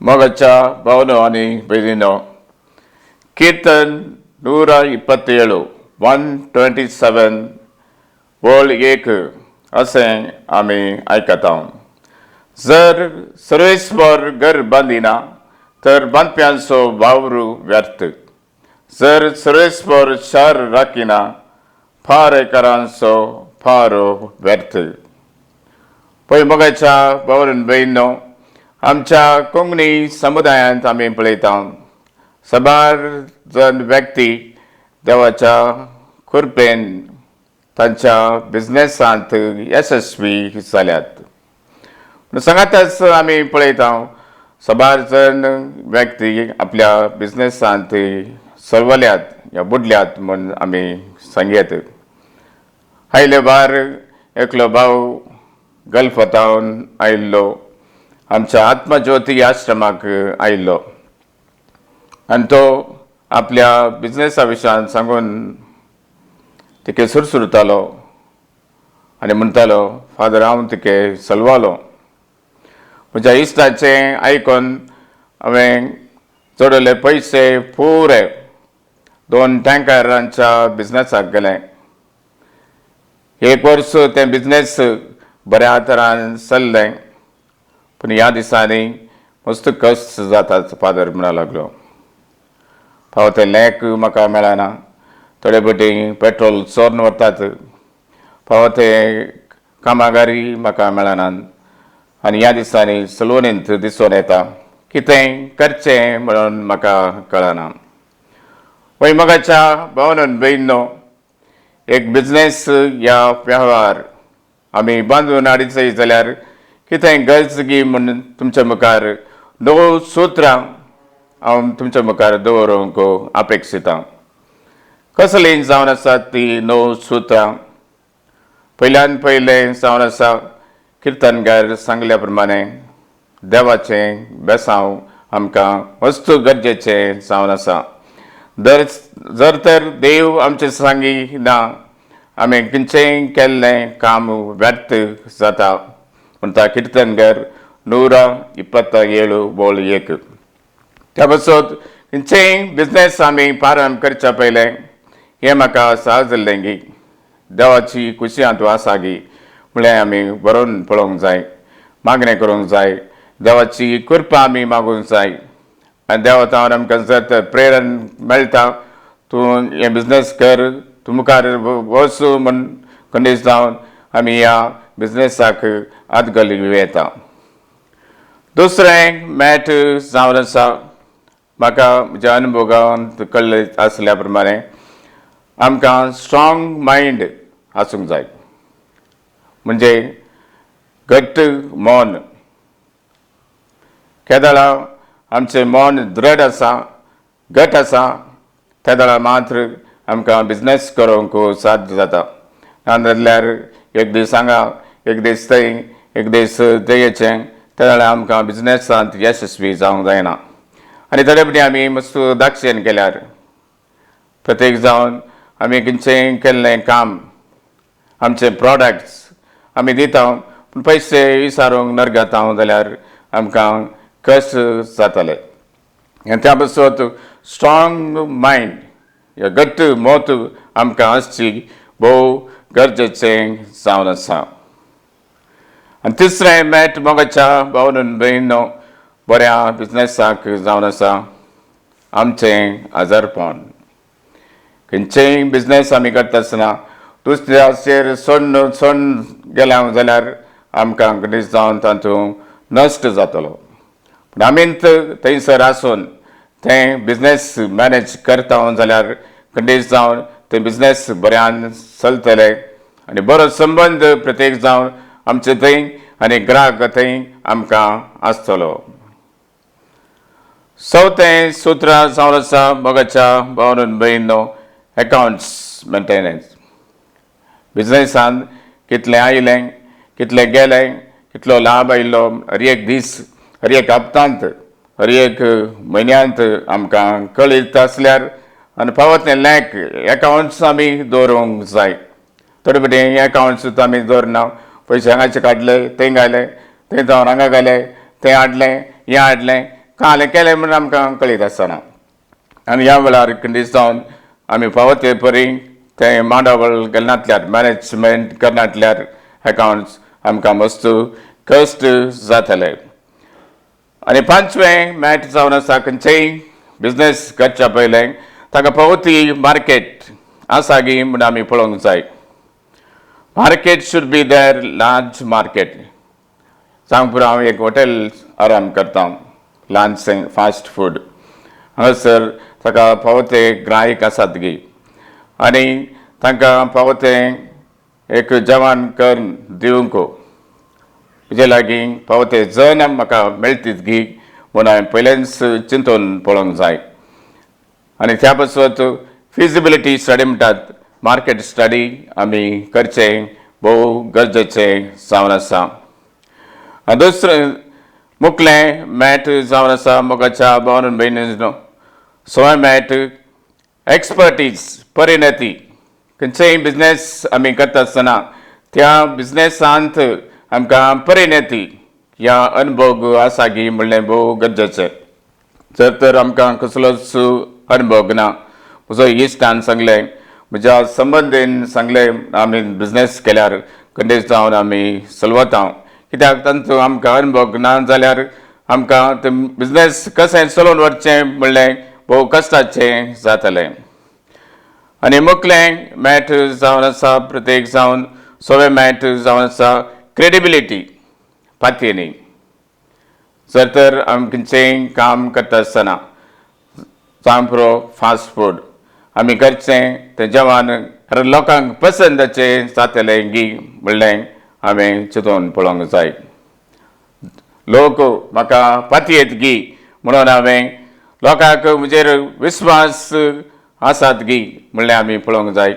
मोगाच्या भावनो आनी भयणीनो, कीर्तन 127, 127, ओळ 1 अशें आमी आयकता: जर सर्वेस्पर घर बांदिना तर बांदप्यांचो वावर व्यर्थ. जर सर्वेस्पर शार राखिना, पारेकरांचो पारो व्यर्थ. पळय मोगाच्या भावान भयणीनो, आमच्या कोंकणी समुदायांत आमी पळयता, साबार जण व्यक्ती देवाच्या कृपेन तांच्या बिजनेसांत यशस्वी जाल्यात. पूण सांगातच आमी पळयता, साबार जण व्यक्ती आपल्या बिजनेसांत सलवल्यात या बुडल्यात म्हूण आमी सांगयत. आयले बार एकलो भाव गल्फांतावन आयिल्लो, आमच्या आत्मज्योती आश्रमाक आयिल्लो आनी तो आपल्या बिजनेसा विशयान सांगून तिके सुरसुरतालो आनी म्हणटालो, फादर, हांव तिके सलवालो. म्हज्या इश्टाचें आयकून हांवें जोडले पयशे पुरे दोन टँकरांच्या बिजनेसाक गेले. एक वर्स तें बिजनेस बऱ्या तरान चल्लें, पूण ह्या दिसांनी मस्त कश्ट जातात फादर, म्हणूंक लागलो. फावो तें लेक म्हाका मेळना. थोडे फावटी पेट्रोल चोरून व्हरतात. फावो ते कामागारी म्हाका मेळनात आनी ह्या दिसांनी सलवणींत दिसून येता. कितें करचें म्हणून म्हाका कळना. वय मोगाच्या भावान भयणीनो, एक बिजनेस या वेव्हार आमी बांदून हाडीत जाल्यार कितें गरज गी म्हूण तुमच्या मुखार णव सुत्रां हांव तुमच्या मुखार दवरूंक अपेक्षितां. कसलीं जावन आसात ती णव सुत्रां? पयल्यान पयलें जावन आसा, किर्तनकार सांगल्या प्रमाणे देवाचें बेसांव आमकां वस्तू गरजेचें जावन आसा. दर जर तर देव आमचे सांगी ना, आमी खंयचेंय केल्लें काम व्यर्थ जाता म्हणटा, कीर्तनकार 127 ओळ 1. त्या पासत खंयचेय बिजनेस आमी प्रारंभ करच्या पयलें हें म्हाका सहज जाल्लें की देवाची खुशी हातूंत आसा गी म्हळ्यार आमी बरोवन पळोवंक जाय, मागणें करूंक जाय, देवाची कृपा आमी मागूंक जाय. आनी देवा तावन आमकां जर तर प्रेरण मेळटा, तूं हें बिजनेस कर, तूं मुखार वच म्हण, खंडीत जावन आमी ह्या बिजनेसाक हात घालूं येता. दुसरें मॅट जावन आसा, म्हाका म्हज्या अनुभवान कळ्ळें आसल्या प्रमाणे आमकां स्ट्रॉंग मायंड आसूंक जाय, म्हणजे घट्ट मन. केदळा आमचें मन दृढ आसा, घट आसा, तेदळा मात्र आमकां बिजनेस करूंक साध्य जाता. नाजाल्यार एक दीस हांगा, एक दीस थंय, एक दीस थंयचें, तेदळा आमकां बिजनेसांत यशस्वी जावंक जायना. आनी थोडे फावटी आमी मस्त दाक्षेण केल्यार, प्रत्येक जावन आमी खंयचेंय केल्लें काम, आमचे प्रोडक्ट्स आमी दिता, पूण पयशे विचारूंक नरगाता जाल्यार आमकां कश्ट जातले. आनी त्या पासत स्ट्रॉंग मायंड, घट्ट मत आमकां आसची भोव गरजेचें जावन आसा. आनी तिसरें मॅट मोगाच्या भावन भयणीनो, बऱ्या बिजनेसाक जावन आसा आमचें आजारपण. खंयचेय बिजनेस आमी करता आसतना दुसऱ्याचेर सोडून सोडून गेल्या जाल्यार आमकां खंडीत जावन तातूंत नश्ट जातलो. पूण आमीच थंयसर आसून तें बिजनेस मॅनेज करता जाल्यार खंडीत जावन तें बिजनेस बऱ्यान चलतलें आनी बरो संबंद प्रत्येक जावन आमचे थंय आनी ग्राहक थंय आमकां आसतलो. चवथें सूत्र जावन आसा, मोगाच्या भावान भयणीनो, एकावंट्स मेंटेनन्स. बिजनेसान कितलें आयलें, कितलें गेलें, कितलो लाभ आयलो, हर एक दीस, हर एक हप्तांत, हर एक म्हयन्यांत आमकां कळीत आसल्यार आनी फावो तें लेक एकावंट्स आमी दवरूंक जाय. थोडे फावटी एकावंट्स आमी दवरना. पयशे हांगाचे काडले, थंय घाले, थंय जावन हांगा घाले, तें हाडलें, हें हाडलें. कालें केलें म्हूण आमकां कळीत आसना. आनी ह्या वेळार खंडीत आमी फावो ते परी तें मांडावळ घालनातल्यार, मॅनेजमेंट करनातल्यार एकावंट्स आमकां मस्त कश्ट जातले. आनी पांचवें मॅट जावन आसा, खंयचेय बिजनेस करच्या पयलें ताका फावो ती मार्केट आसा गी म्हूण आमी पळोवंक जाय. Market should be there, large market. सांग पुरो, हांव एक हॉटेल आराम करता, ल्हानशें फास्ट फूड. हांगासर ताका फावो ते ग्राहक आसात गी आनी तांकां फावो तें एक जेवण करून दिवंक म्हजे लागीं फावो ते जण म्हाका मेळटीत गी म्हूण हांवें पयलेंच चिंतून पळोवंक जाय. आनी त्या पासत फिजिबिलिटी स्टडी म्हणटात, मार्केट स्टडी आमी करचें भोव गरजेचें जावन आसा. आनी दुसरें मुखलें मॅट जावन आसा, मोगाच्या भावान भयणीनो, सगळें मॅट एक्सपर्टीज, परिणती. खंयचेय बिजनेस आमी करता आसतना त्या बिजनेसांत आमकां परिणती ह्या अनुभव आसा गी म्हणलें भोव गरजेचें. जर तर आमकां कसलोच अनुभव ना, म्हजो इश्टान सांगलें, म्हज्या संबंदीन सांगलें, आमी बिजनेस केल्यार खंडीत जावन आमी चलवता, कित्याक तांचो आमकां अनुभव ना जाल्यार आमकां ते बिजनेस कशें चलोवन व्हरचें म्हणलें भोव कश्टाचें जातलें. आनी मुखलें मॅट जावन आसा, प्रत्येक जावन सगळें मॅट जावन आसा क्रेडिबिलिटी, पातयेनी. जर तर आमी खंयचेंय काम करता आसतना, जावं पुरो फास्ट फूड आमी करचें, तें जेवण लोकांक पसंदाचें जातलें गी म्हणलें हांवें चिंतून पळोवंक जाय. लोक म्हाका पातयेत गी म्हणून हांवें लोकांक म्हजेर विस्वास आसात गी म्हणलें आमी पळोवंक जाय.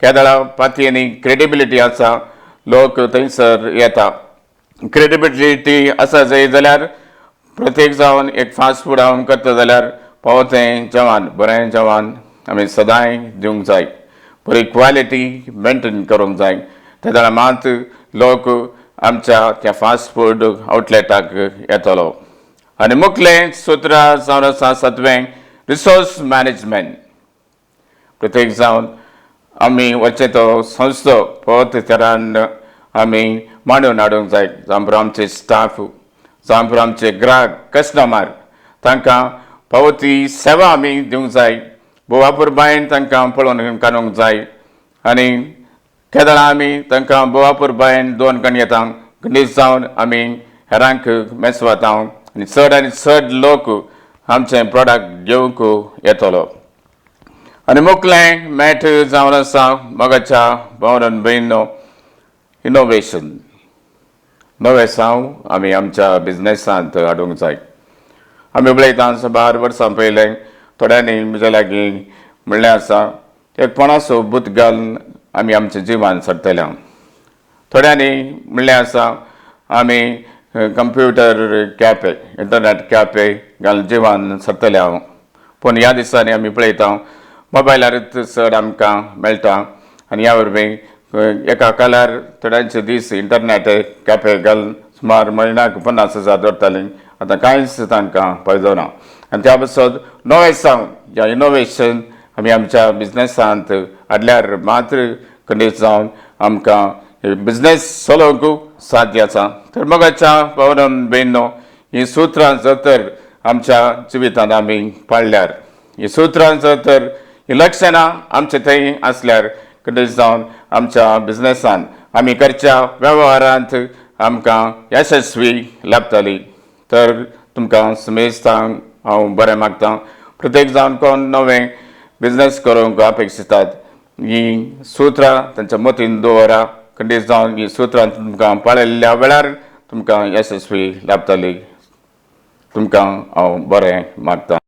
केदळा पातयेनी क्रेडिबिलिटी आसा, लोक थंयसर येता. क्रेडिबिलिटी आसा जाय जाल्यार प्रत्येक जावन एक फास्ट फूड हांव करता जाल्यार फावो तें जेवण, बरें जेवण आमी सदांय दिवंक जाय, बरी क्वॉलिटी मेनटेन करूंक जाय. तेन्ना मात लोक आमच्या त्या फास्ट फूड आवटलेटाक येतलो. आनी मुखलें सुत्रां जावन आसा सातवें रिसोर्स मॅनेजमेंट. प्रत्येक जावन आमी वचचें तो संस्थो फावो ते तरान आमी मांडून हाडूंक जाय. जावं आमचे स्टाफ, जावं आमचे ग्राहक, कस्टमर, तांकां फावो ती सेवा आमी दिवंक जाय. भोव अपुरबायेन तांकां पळोवन काडूंक जाय. आनी केदळा आमी तांकां भोव अपुरबायेन दोन कण येता, खंडीत जावन आमी हेरांक मेसवता आनी चड आनी चड लोक आमचें प्रोडक्ट घेवंक येतलो. आनी मुखलें मॅट जावन आसा, मोगाच्या भावान भयणीनो, इनोवेशन, नवें साव आमी आमच्या बिजनेसांत हाडूंक जाय. आमी उलयता, साबार वर्सां पयलें थोड्यांनी म्हज्या लागीं म्हणलें आसा, एक पणासो बूत घालून आमी आमचें जिवन सरतले. थोड्यांनी म्हणलें आसा, आमी कंप्युटर कॅफे, इंटरनेट कॅफे घालून जिवन सरतले हांव. पूण ह्या दिसांनी आमी पळयता, मोबायलारूच चड आमकां मेळटा. आनी ह्या वरवीं एका काळार थोड्यांचे दीस इंटरनेट कॅफे घालून सुमार म्हयन्याक 50,000 दवरतालीं, आतां कांयच तांकां फायदो ना. आनी त्या पासत नवें सावन ह्या इनोवेशन आमी आमच्या बिजनेसांत हाडल्यार मात्र खंडीत जावन आमकां बिजनेस चलोवंक साध्य आसा. तर मोगाच्या भावान भयणीनो, हीं सुत्रां जर तर आमच्या जिवितांत आमी पाळल्यार, हीं सुत्रां जर तर हीं लक्षणां आमचे थंय आसल्यार, खंडीत जावन आमच्या बिजनेसान आमी करच्या वेव्हारांत आमकां यशस्वी लाभताली. तर तुमकां समेस्तांक हांव बरें मागता. प्रत्येक जावन कोण नवें बिजनेस करूंक अपेक्षितात, हीं सुत्रां तांच्या मतीन दवरा. खंडीत जावन हीं सुत्रां तुमकां पाळिल्ल्या वेळार तुमकां यशस्वी लाभताली. तुमकां हांव बरें मागता.